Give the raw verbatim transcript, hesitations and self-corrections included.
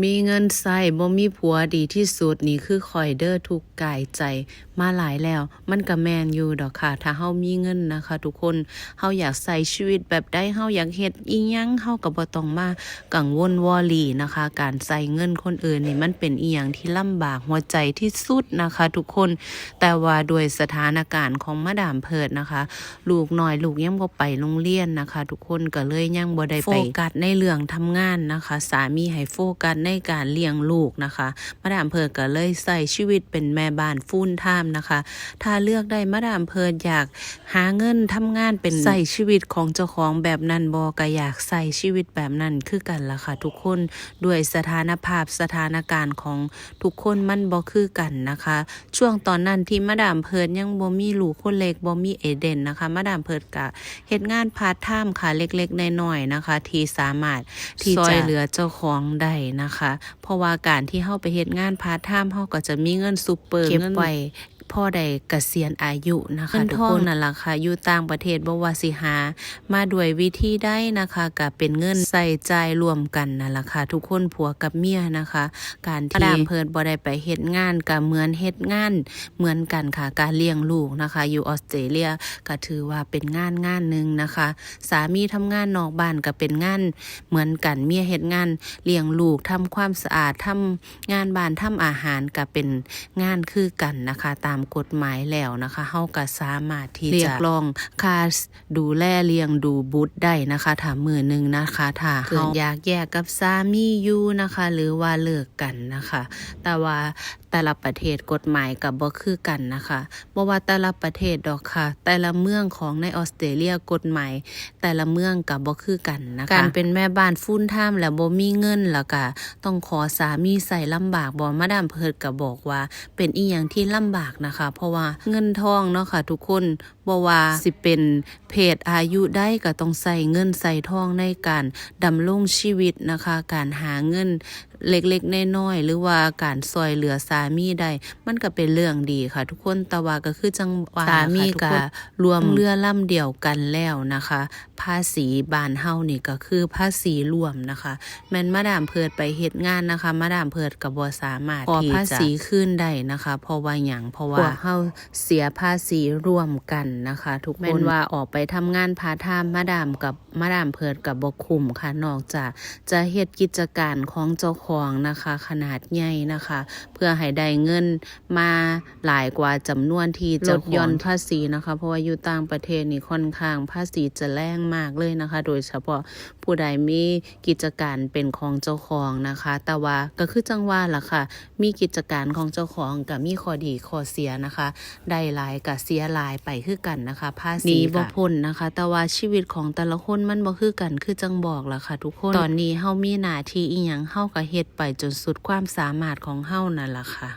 มีเงินใช้บ่มีผัวดีที่สุด นี่คือข้อยเด้อ ทุกข์กายใจมาหลายแล้ว มันก็แม่นอยู่ดอกค่ะ ถ้าเฮามีเงินนะคะทุกคน เฮาอยากใช้ชีวิตแบบใด เฮาอยากเฮ็ดอิหยัง เฮาก็บ่ต้องมากังวลวอรี่นะคะ การใช้เงินคนอื่นนี่มันเป็นอิหยังที่ลำบากหัวใจที่สุดนะคะทุกคน แต่ว่าด้วยสถานการณ์ของมาดามเพิร์ดนะคะ ลูกน้อยลูกยังบ่ไปโรงเรียนนะคะ ทุกคนก็เลยยังบ่ได้ไปโฟกัสในเรื่องทำงานนะคะ สามีให้โฟกัสในการเลี้ยงลูกนะคะ มาดามเพิร์ดก็เลยใช้ชีวิตเป็นแม่บ้าน full time นะคะ ถ้าเลือกได้มาดามเพิร์ดอยากหาเงินทำงานเป็นใช้ชีวิตของเจ้าของแบบนั้นบ่ ก็อยากใช้ชีวิตแบบนั้นคือกันล่ะค่ะทุกคน ด้วยสถานภาพสถานการณ์ของทุกคนมันบ่คือกันนะคะ ช่วงตอนนั้นที่มาดามเพิร์ดยังบ่มีลูกคนเล็ก บ่มีเอเดนนะคะ มาดามเพิร์ดก็เฮ็ดงานพาร์ทไทม์ค่ะ เล็กๆน้อยๆนะคะ ที่สามารถที่จะช่วยเหลือเจ้าของได้นะคะ เพราะว่าการที่เฮาไปเฮ็ดงานพาร์ทไทม์ เฮาก็จะมีเงินซูเปอร์ เก็บไว้ เงินพอได้เกษียนอายุนะคะ เงินทองทุกคน นั่นล่ะค่ะ อยู่ต่างประเทศบ่ว่าสิหามาด้วยวิธีใดนะคะ ก็เป็นเงินใช้จ่ายร่วมกันนั่นล่ะค่ะ ทุกคน ผัวกับเมียนะคะ การที่มาดามเพิร์ดบ่ได้ไปเฮ็ดงานก็เหมือนเฮ็ดงานเหมือนกันค่ะ การเลี้ยงลูกนะคะ อยู่ออสเตรเลียก็ถือว่าเป็นงานงานหนึ่งนะคะ สามีทำงานนอกบ้านก็เป็นงานเหมือนกัน เมียเฮ็ดงานเลี้ยงลูก ทำความสะอาด ทำงานบ้าน ทำอาหาร ก็เป็นงานคือกันนะคะ ตามกฎหมายแล้วนะคะ เฮาก็สามารถที่จะเรียกร้องค่าดูแลเลี้ยงดูบุตรได้นะคะ ถ้ามื้อหนึ่งนะคะ ถ้าเฮาเกิดอยากแยกกับสามีอยู่นะคะ หรือว่าเลิกกันนะคะ แต่ว่าแต่ละประเทศกฎหมายก็บ่คือกันนะคะ บ่ว่าแต่ละประเทศดอกค่ะ แต่ละเมืองของในออสเตรเลียกฎหมายแต่ละเมืองก็บ่คือกันนะคะ การเป็นแม่บ้าน full time แล้วบ่มีเงิน แล้วก็ต้องขอสามีใช้ลำบากบ่ มาดามเพิร์ดก็บอกว่าเป็นอิหยังที่ลำบากนะคะ เพราะว่าเงินทองเนาะค่ะทุกคน บ่ว่าสิเป็นเพศอายุใดก็ต้องใช้เงินใช้ทองในการดำรงชีวิตนะคะ การหาเงินเล็กๆน้อยๆ หรือว่าการช่วยเหลือสามีได้ มันก็เป็นเรื่องดีค่ะ ทุกคน แต่ว่าก็คือจั่งว่าสามีก็ล่วมเรือลำเดียวกันแล้วนะคะ ภาษีบ้านเฮานี่ก็คือภาษีร่วมนะคะ แม่นมาดามเพิร์ดไปเฮ็ดงานนะคะ มาดามเพิร์ดก็บ่สามารถขอภาษีคืนได้นะคะ เพราะว่าหยัง เพราะว่าพวกเฮาเสียภาษีร่วมกันนะคะ ทุกคน แม่นว่าออกไปทำงานพาร์ทไทม์ มาดามกับ มาดามเพิร์ดก็บ่คุ้มค่ะ นอกจากจะเฮ็ดกิจการของเจ้าของนะคะ ขนาดใหญ่นะคะ เพื่อให้ได้เงินมาหลายกว่าจำนวนที่จะลดหย่อนภาษีนะคะ เพราะว่าอยู่ต่างประเทศนี่ค่อนข้างภาษีจะแรงมากเลยนะคะ โดยเฉพาะผู้ใดมีกิจการเป็นของเจ้าของนะคะ แต่ว่าก็คือจั่งว่าล่ะค่ะ มีกิจการของเจ้าของก็มีข้อดีข้อเสียนะคะ ได้หลายก็เสียหลายไปคือกันนะคะ ภาษีหนีบ่พ้นนะคะ แต่ว่าชีวิตของแต่ละคนมันบ่คือกัน คือจั่งบอกล่ะค่ะทุกคน ตอนนี้เฮามีหน้าที่อิหยัง เฮาก็เฮ็ดไปจนสุดความสามารถของเฮานั่นล่ะค่ะ